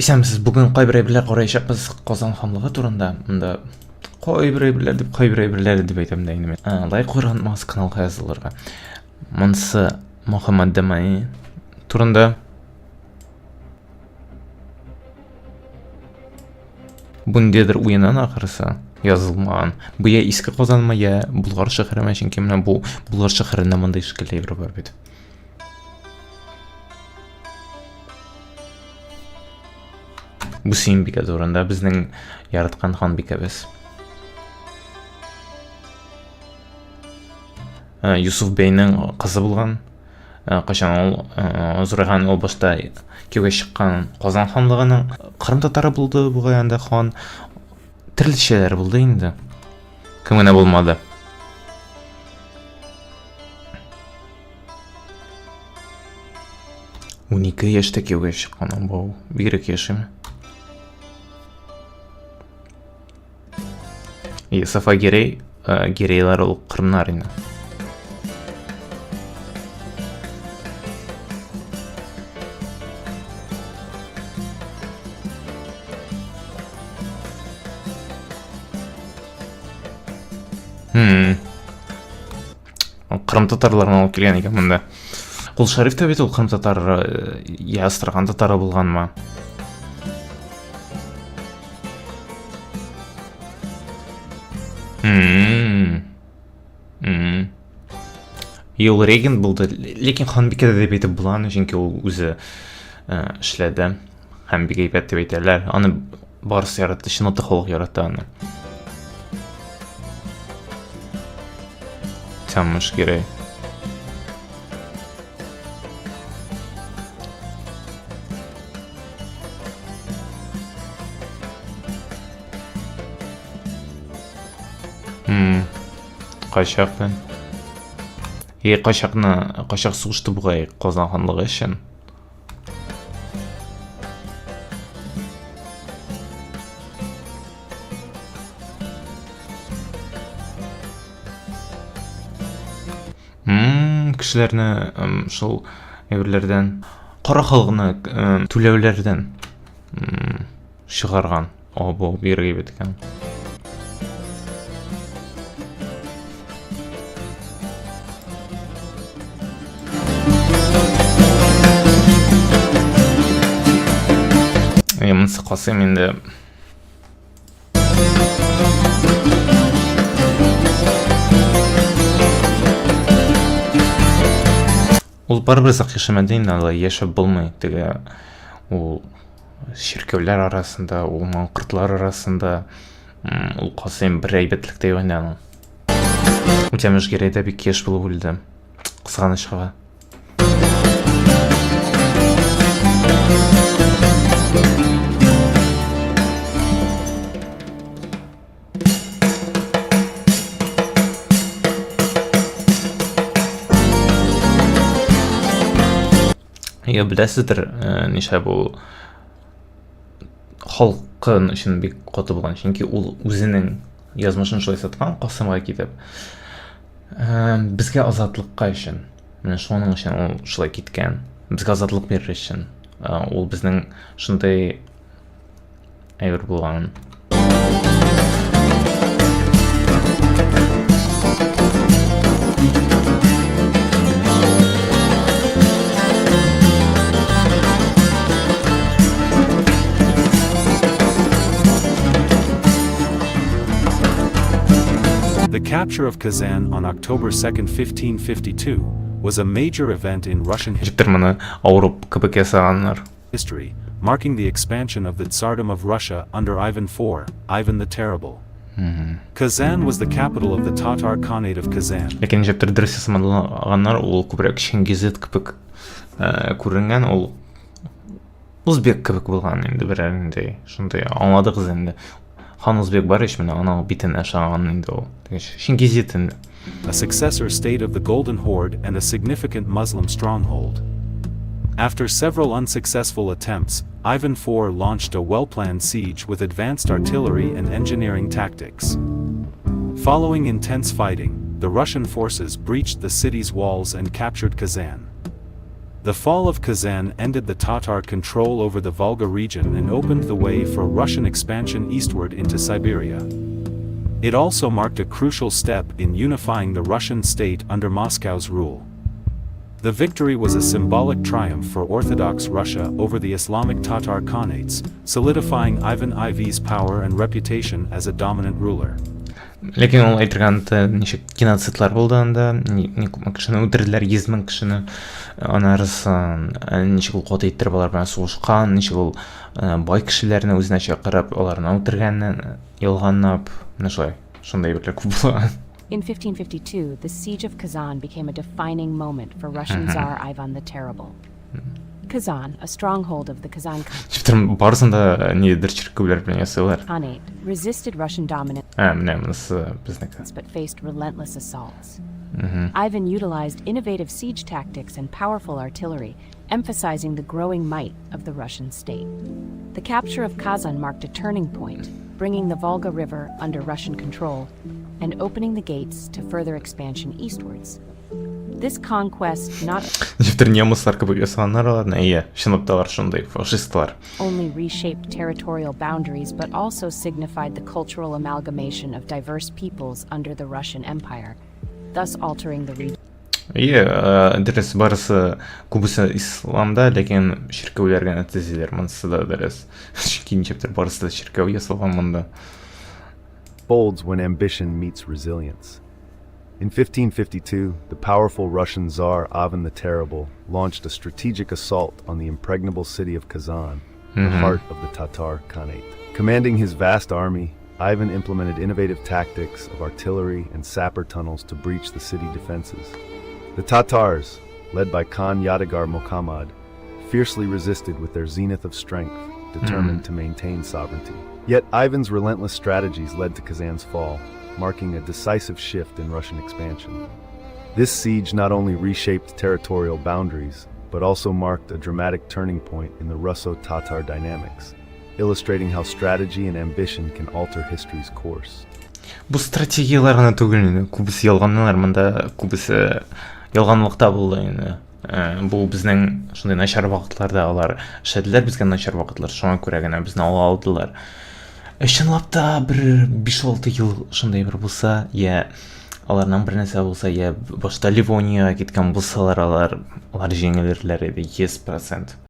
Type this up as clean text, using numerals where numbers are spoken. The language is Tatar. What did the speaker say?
Исәнмесез, бүген кайбер әйберләр караячакбыз Казан ханлыгы турында. Монда кайбер әйберләр дип, кайбер әйберләр дип әйтәм дә инде мин. Лайк куярга онытмагыз, каналга язылырга. Монысы Мөхәммәд Дамани турында. Бу ниндидер уеннан ахрысы язылмаган. Бу я Иске Казанмы, я Болгар шәһәреме, чөнки менә бу Болгар шәһәрендә мондый шикелле әйбер бар бит. Бу Сөембикә турында безнең яраткан ханбикәбез. Юсуф бәйнең кызы булган. Кайчан ул зурайган, ул башта кияүгә чыккан Казан ханлыгының Кырым татары булды бугай анда хан. Төрлечәләр булды инде. Кем генә булмады. 12 яшьтә кияүгә чыккан ул, бигрәк яшиме? И Сафа Гирей, Гирейлар ул Кырымнар инде. Хм. Кырым татарларынан алып килгән икән монда. Кол Шариф та бит ул кырым татар, я Астрахань татары булганмы? И ул регент булды, ләкин ханбикә дә дип әйтеп була аны, чөнки ул үзе эшләде. Һәм бик әйбәт дип әйтәләр. Аны барысы яратты, чынлап та халык яратты аны. Тямыш Гирей. Кайчак белән. И кайчакны, кайчак сугышты бугай Казан ханлыгы өчен. Кешеләрне шул әйберләрдән, кара халыкны түләүләрдән чыгарган. О, бу бигрәк әйбәт икән. Монысы Касыйм инде. Ул барыбер озак яшәмәде инде, алай яшәп булмый. Теге ул чиркәүләр арасында, ул маңкортлар арасында, ул Касыйм бер әйбәтлек тә юк инде аның. Үтәмеш Гәрәй дә бик яшь булып үлде. Кызганычка. Я беләсездер, нишләп ул халкын өчен бик каты булган, чөнки ул үзенең язмышын шулай саткан, Касымга китеп. Безгә азатлыкка өчен. Менә шуның өчен ул шулай киткән. Безгә азатлык бирер өчен. Ул безнең шундый әйбер булган. The capture of Kazan on October 2, 1552, was a major event in Russian Ничектер моны авырып кебек ясаганнар. History, marking the expansion of the Tsardom of Russia under Ivan IV, Ivan the Terrible. Kazan was the capital of the Tatar Khanate of Kazan. Ләкин ничектер дөрес ясамаганнар, ул күбрәк Чингизид кебек күренгән, ул узбек кебек булган инде берәр инде шундый аңладыгыз инде. Хан узбек бар ич, менә аның битенә ошаган инде ул. Чингизид инде. A successor state of the Golden Horde and a significant Muslim stronghold. After several unsuccessful attempts, Ivan IV launched a well-planned siege with advanced artillery and engineering tactics. Following intense fighting, the Russian forces breached the city's walls and captured Kazan. The fall of Kazan ended the Tatar control over the Volga region and opened the way for Russian expansion eastward into Siberia. It also marked a crucial step in unifying the Russian state under Moscow's rule. The victory was a symbolic triumph for Orthodox Russia over the Islamic Tatar Khanates, solidifying Ivan IV's power and reputation as a dominant ruler. Ләкин ул әйтергә ничек геноцидлар булды анда, ни күпме кешене үтерделәр, 100 мең кешене. Анарысын ничек ул каты иттереп алар белән сугышкан, ничек ул бай кешеләрне үзенә чакырып, аларны үтергән, ялганлап, менә шулай. Шундый әйберләр күп булган. In 1552, the siege of Kazan became a defining moment for Russian Tsar Ivan the Terrible. Kazan, a stronghold of the Kazan Ничектер барысын да нидер чиркәүләр белән ясыйлар. Khanate, resisted Russian dominance Ә, менә монысы безнеке. But faced relentless assaults. Ivan utilized innovative siege tactics and powerful artillery, emphasizing the growing might of the Russian state. The capture of Kazan marked a turning point, bringing the Volga River under Russian control and opening the gates to further expansion eastwards. This conquest not Ничектер немецлар кебек ясаганнар аларны. Әйе, чынлап та алар шундый фашистлар. Only reshaped territorial boundaries but also signified the cultural amalgamation of diverse peoples under the Russian Empire, thus altering the region. Әйе, дөрес, барысы күбесе исламда, ләкин чиркәүләр генә төзиләр. Монысы да дөрес. Чөнки ничектер барысы да чиркәү ясалган монда. Folds when ambition meets resilience. In 1552, the powerful Russian Tsar Ivan the Terrible launched a strategic assault on the impregnable city of Kazan, the heart of the Tatar Khanate. Commanding his vast army, Ivan implemented innovative tactics of artillery and sapper tunnels to breach the city defenses. The Tatars, led by Khan Yadigar Mukhammad, fiercely resisted with their zenith of strength, determined to maintain sovereignty. Yet Ivan's relentless strategies led to Kazan's fall, marking a decisive shift in Russian expansion. This siege not only reshaped territorial boundaries, but also marked a dramatic turning point in the Russo Tatar dynamics, illustrating how strategy and ambition can alter history's course. Бу стратегияләр генә түгел инде, күбесе ялганлар монда, күбесе ялганлыкта булды инде. Бу безнең шундый начар вакытларда алар эшләделәр безгә начар вакытлар, шуңа күрә генә безне ала алдылар. Чынлап та бер 5-6 ел шундый бер булса, я аларның бер нәрсә булса, я башта Ливониягә киткән булсалар, алар җиңелерләр иде 100%.